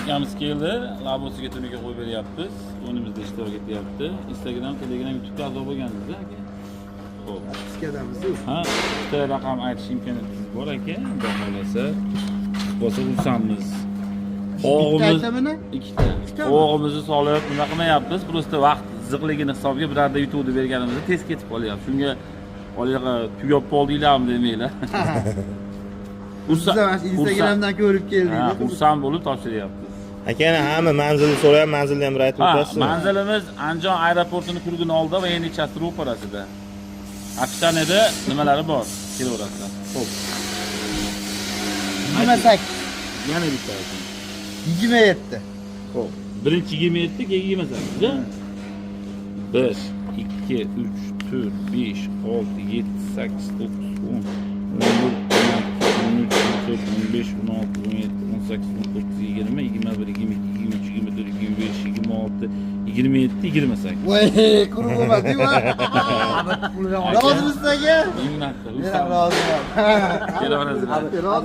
Akamiz keldi, Labosiga tunuka qo'yib beryapmiz. O'yinimizda ishtirok etyapti. Instagram, Telegram, YouTube'ga a'zo bo'lgansiz, aka? Xo'p. Подписка damiz-ku. Ha, ikkita raqam aytish imkoniyatingiz bor, aka. Xudo xohlasa. Bo'lsa xursandmiz. Bitta aytamini? Ikkita. Ikkitami? Qovog'imizni solib, nima qilmayapmiz? Просто vaqt ziqligini hisobiga birorta YouTube'da berganimizda tez ketib qolyapti. Shunga olig'i tugab qoldinglarmi demanglar. Biz ham mana shu Instagramdan ko'rib keldik. Ha, xursand bo'lib topshiryapmiz. Aka, yana hamma manzilni so'rayapti, manzilni ham bir aytib Ha, o'tasizmi? Manzilimiz Andijon aeroportini круг ini oldida va Yangichasi ro'parasida. Описание da nimalari bor, kelaverasizlar. Xo'p. 28. Yana bitta ayting. 27. Xo'p. Birinchi 27, keyin 28, a? 1, 2, 3, 4, 5, 6, 7, 8, 9, 10, 11, 12, 13, 14, 15, 16, 17, 18, 19, 20, 21, 22, 23, 24, 25, 26, 27, 28. Voy, quruq bo'lmadi-yu. Rozimisiz, aka? Ming marta. Men ham roziman. Kelaverasizlar. Rozi.